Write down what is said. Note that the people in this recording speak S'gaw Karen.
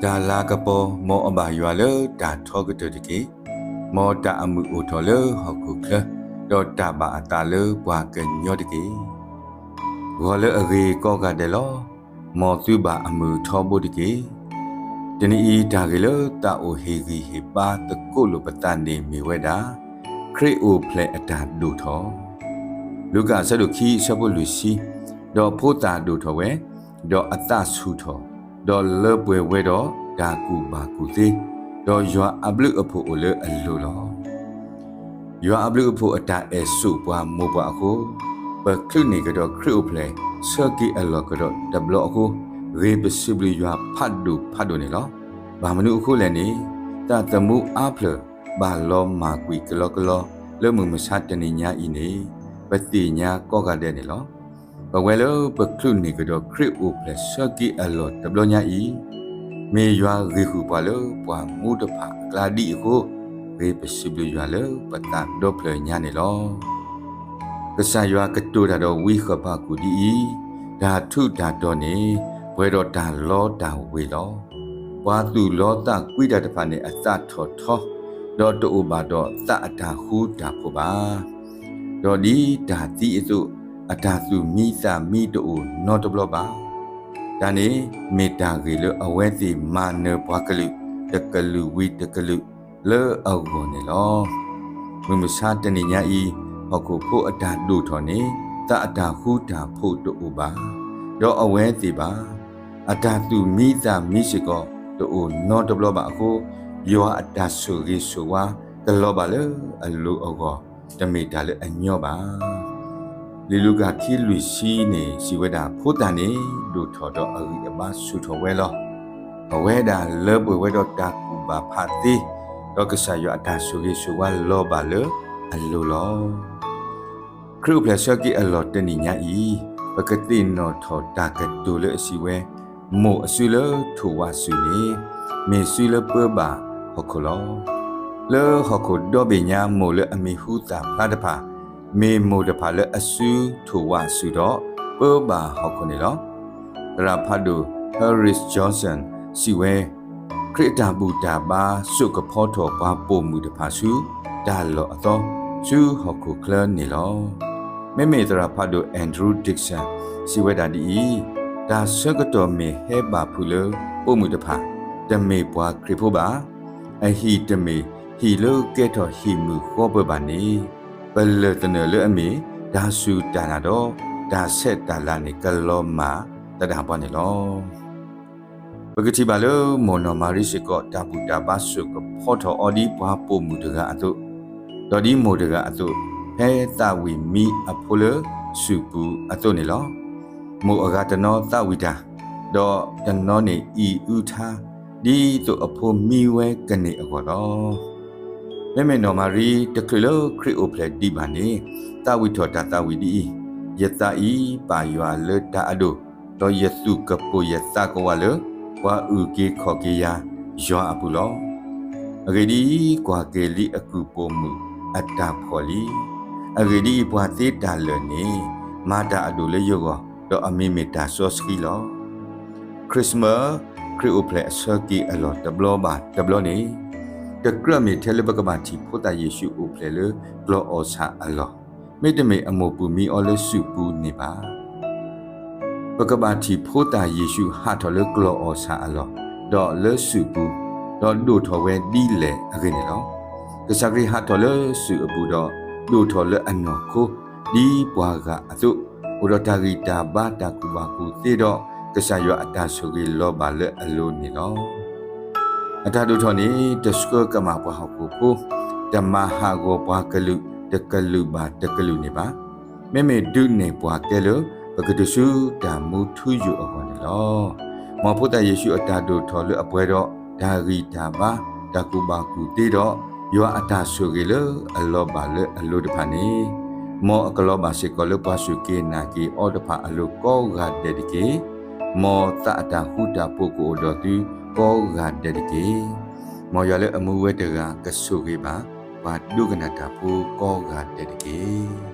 တၢ်လၤကပီၤ, မ်အဘၣ်ယွၤလၢတၢ်ထီကတၢၢ်တက့ၢ်. မ်တၢ်အမုာ်အိၣ်ထီၣ်လၢဟီၣ်ခိၣ်ချၢ, ဒီးတၢ်ဘၣ်အသးလၢပှၤကညီတက့ၢ်. ဂီၤလၢအဂ့ၤကိးဂၤဒဲးလီၤ. မ်သုဘၣ်အမုာ်ထီဘိတက့ၢ်. တနံၤအံၤ တၢ်ဂ့ၢ်လၢသးအိၣ်ဟ့ၣ်ဂံၢ်ဟ့ၣ်ဘါသကိးလိာ်ပသးန့ၣ်မ့ၢ်ဝဲဒၣ် ခရံာ်အိၣ်ဖျဲၣ်အတၢ်ဒိၣ်ထီၣ်. လူၤကၣ်အဆၢဒိၣ်ခံ အဆၢဖိလွံၢ်ဆံ, ဒီးဖိသၣ်ဒိၣ်ထီၣ်ဝဲ, ဒီးအသးဆူၣ်ထီၣ်, ဒီးလၢပှဲၤဝဲဒီးတၢ်ကူၣ်ဘၣ်ကူၣ်သ့, ဒီးယွၤအဘျုးအဖှိၣ်အိၣ်လၢအလိၤလီၤ. ယွၤအဘျုးအဖှိၣ်အတၢ်အဲၣ်ဆိးပှၤမိၢ်ပှၢ်အဃိ, ပချုးန့ၢ်ကဒီးခရံာ်အိၣ်ဖျဲၣ်ဆၢက့ၤအလီၢ်ကဒီးတဘျီအဃိ, ဂ့ၤပစံးဘျုးယွၤဖးဒိၣ်ဖးဒိၣ်န့ၣ်လီၤ. ဘၣ်မနုၤအဃိလဲၣ်န့ၣ်, သးသမူအါဖျၢၣ်ဘၣ်လီၤမၢ်ကွံာ်ကလီကလီ လၢမုၢ်မဆါတနံၤညါအံၤန့ၣ်, ပသ့ၣ်ညါကိးဂၤဒဲးန့ၣ်လီၤ. ပဝဲလၢပချုးန့ၢ်ကဒီးခရံာ်အိၣ်ဖျဲၣ်ဆၢက့ၤအလီၢ်တဘျီညါအံၤ, မ့ၢ်ယွၤဂ့ၤဃုာ်ပှၤလၢပှၢ်မူတဖၣ်အကျါဒ်အံၤအဃိ, ဂ့ၤပစံးဘျုးယွၤလၢပသးဒီဖျၢၣ်ညါန့ၣ်လီၤ. ကစၢ်ယွၤကတိၤတၢ်ဒီးဝံဃၣ်ပၤကူၣ်ဒ်အံၤ, တၢ်ထူးတၢ်တီၤန့ၣ် ပှဲၤဒီးတၢ်လီတၢ်ဝ့ၤလီၤ. ပှၤသူၣ်လီသးကွံတၢ်တဖၣ်န့ၣ် အသးထီၣ်ထီ, ဒီးတအိၣ်ဘၣ်ဒီးသးအတၢ်ဃူတၢ်ဖိးဘၣ်. ဒီးဒ်တၢ်သံအသိး, အတၢ်သူၣ်မံသးမံတအိၣ်နီတဘျီဘၣ်. တၢ်န့ၣ်မ့ၢ်တၢ်ဂ့ၢ်လၢအဝဲသ့ၣ်မၤနၢၤပှၤကလုာ်တကလုာ်ဝံၤတကလုာ်လၢအဂီၢ်န့ၣ်လီၤ. မုၢ်မဆါတနံၤညါအံၤ, ဟီၣ်ခိၣ်ဖိအတၢ်ဒိၣ်ထီၣ်န့ၣ် သးအတၢ်ဃူတၢ်ဖိးတအိၣ်ဘၣ်, ဒီးအဝဲသ့ၣ်ဘၣ် အတၢ်သူၣ်မံသးမံစ့ၢ်ကီးတအိၣ်နီတဘျီဘၣ်အဃိ, ယွၤအတၢ်ဆိၣ်ဂ့ၤဆိၣ်ဝါကလီၤဘၣ်လၢအလိၤအဂီၢ်, တမ့ၢ်တၢ်လၢအညီဘၣ်. လံာ်လူၤကၣ်ခံလွံၢ်ဆံန့ၣ် စံးဝဲဒၣ်, ဖိသၣ်န့ၣ်ဒိၣ်ထီၣ်ဒီးအဂံၢ်အဘါဆူၣ်ထီၣ်ဝဲလီၤ. အဝဲဒၣ်လၢပှဲၤဝဲဒီးတၢ်ကူၣ်ဘၣ်ဖးသ့, ဒီးကစၢ်ယွၤအတၢ်ဆိၣ်ဂ့ၤဆိၣ်ဝါလီၤဘၣ်လၢအလိၤလီၤ. ခရံာ်အိၣ်ဖျဲၣ်ဆၢက့ၤအလီၢ်တနံၤညါအံၤ, ပကသ့ၣ်နီၣ်ထီၣ်တၢ်ကတိၤလၢအစံးဝဲ, မိၢ်အစုလၢထိၣ်ဝးစုာ်န့ၣ်, မ့ၢ်စုလၢပၢဘၣ်ဟီၣ်ခိၣ်လီၤ. လၢဟီၣ်ခိၣ်ဒီဘ့ၣ်ညါမိၢ်လၢအမံၤဟူသၣ်ဖျါတဖၣ်, မ့ၢ်မိၢ်တဖၣ်လၢအစုထိၣ်ဝးစုာ်ဒီးပၢဘၣ်ဟီၣ်ခိၣ်န့ၣ်လီၤ. သရၣ်ဖးဒိၣ် Harris Johnson စံးဝဲ, ခရံာ်အတၢ်ဘူၣ်တၢ်ဘါစိာ်ကဖီထီၣ်ပှၤပိာ်မုၣ်တဖၣ်ဆူတၢ်လီၢ်အသီ, ဆူဟီၣ်ခိၣ်ချၢန့ၣ်လီၤ. မ့မ့ၢ်သရၣ်ဖးဒိၣ် Andrew Dickson စံးဝဲဒၣ်ဒ်အံၤ, တၢ်ဆၢကတီၢ်မ့ၢ်ဟဲဘၣ်ဖုးလၢပိာ်မုၣ်တဖၣ်, တမ့ၢ်ပှၤခရံာ်ဖိဘၣ်. အဟံၣ်တမ့ၢ်ဟံၣ်လၢကဲထီၣ်ဟံၣ်မုၢ်ဃီပၢၢ်ဘၣ်န့ၣ်, ပလၢၢ်သနၢၣ်လၢအမ့ၢ်တၢ်စူၢ်တၢ်နာ်ဒီးတၢ်ဆဲးတၢ်လၤန့ၣ် ကလီၤမၢ်သဒၣ်ပှၤန့ၣ်လီၤ. ပကထံၣ်ဘၣ်လၢမိၢ်နီၢ်မၤရံစ့ၢ်ကီး တၢ်ဘူၣ်တၢ်ဘါစိာ်ကဖီထီၣ်အီၤဒ်ပှၤပိာ်မုၣ်တဂၤအသိး, ဒီးဒ်မိၢ်တဂၤအသိး, ဖဲသးဝံၣ်မံအဖိလၢစုၣ်ပူၤအသိးန့ၣ်လီၤ. မိၢ်အဂၤတနီၤသးဝံၣ်တၢ်, ဒီးတနီၤန့ၣ်အံၣ်အုထါ, ဒ်သိးအဖိမံဝဲကန့ၢ်အဂီၢ်လီၤ. မ့မ့ၢ်နီၢ်မၤရံတချုးလၢခရံာ်အိၣ်ဖျဲၣ်ဒံးဘၣ်န့ၣ်, သးဝံၣ်ထီၣ်တၢ်သးဝံၣ်ဒ်အံၤ, ယသးအံၤပာ်ယွၤလၢတၢ်အဒိၣ်, ဒီးယသူၣ်ကပိာ်ယသးကဝးလၢပှၤအုၣ်က့ၤခီၣ်က့ၤယၤယွၤအပူၤလီၤ. အဂ့ၢ်ဒ်အံၤ, ကွၢ်က့ၤလံအကုၢ်ပိာ်မုၣ်အတၢ်ဖှီၣ်လံ. အဂ့ၢ်ဒ်အံၤ, ပှၤသ့တၢ်လၢာ်န့ၣ် မၤတၢ်အဒိၣ်လၢယဂီၢ်, ဒီးအမံၤမ့ၢ်တၢ်စီဆှံလီၤ. Christmas, ခရံာ်အိၣ်ဖျဲၣ်အဆၢက့ၤအလီၢ်တဘျီဘၣ်တဘျီန့ၣ်, တကြၢးမ့ၢ်ထဲလၢပကဘၣ်ထံၣ်ဖိသၣ်ယ့ၣ်ၡူးအိၣ်ဖျဲၣ်လၢကျီၢ်အီၣ်ဆၣ်အလီၢ်, မ့တမ့ၢ်အမိၢ်ပာ်မံအီၤလၢစုၣ်ပူၤန့ၣ်ဘၣ်. ပကဘၣ်ထံၣ်ဖိသၣ်ယ့ၣ်ၡူးဟးထီၣ်လၢကျီၢ်အီၣ်ဆၣ်အလီၢ်, ဒီးလၢစုၣ်ပူၤ, ဒီးဒိၣ်ထီၣ်ဝဲဒ်လဲၣ်အဂ့ၢ်န့ၣ်လီၤ. ကစၢ်ခရံာ်ဟးထီၣ်လၢစုၣ်အပူၤဒီးဒိၣ်ထီၣ်လၢအနီၢ်ခိ, ဒ်ပှၤဂၤအသိး, အိၣ်ဒီးတၢ်ဂံၢ်တၢ်ဘါတၢ်ကူၣ်ဘၣ်ကူၣ်သ့ဒီး ကစၢ်ယွၤအတၢ်ဆိၣ်ဂ့ၤလီၤဘၣ်လၢအလိၤန့ၣ်လီၤ. အတၢ်ဒိၣ်ထီၣ်န့ၣ် တဆှၢကမၣ်ပှၤဟီၣ်ခိၣ်ဖိ, တမၤဟးဂီၤပှၤကလုာ်တကလုာ်ဘၣ်တကလုာ်န့ၣ်ဘၣ်. မ့မ့ၢ်ဒုးနဲၣ်ပှၤကဲလၢ ပကတၢၢ်ဆူတၢ်မူထူယိာ်အဂီၢ်န့ၣ်လီၤ. မ်ဖိသၣ်ယ့ၣ်ၡူးအတၢ်ဒိၣ်ထီၣ်လၢအပှဲၤဒီးတၢ်ဂံၢ်တၢ်ဘါ, တၢ်ကူၣ်ဘၣ်ကူၣ်သ့ဒီး ယွၤအတၢ်ဆိၣ်ဂ့ၤလၢအလီၤဘၣ်လၢအလိၤတဖၣ်န့ၣ်, မ်အကလီၤဘၣ်စ့ၢ်ကီးလၢပှၤစူၢ်က့ၤနာ်က့ၤအီၤတဖၣ်အလိၤကိးဂၤဒဲးတက့ၢ်. မ်သးအတၢ်ဃူတၢ်ဖိးကအိၣ်ဒီးသုကိးဂၤဒဲးတက့ၢ်. မ်ယွၤလၢအမူဝဲတဂၤကဆိၣ်ဂ့ၤဘၣ် ပှၤဒိကနၣ်တၢ်ဖိကိးဂၤဒဲးတက့ၢ်.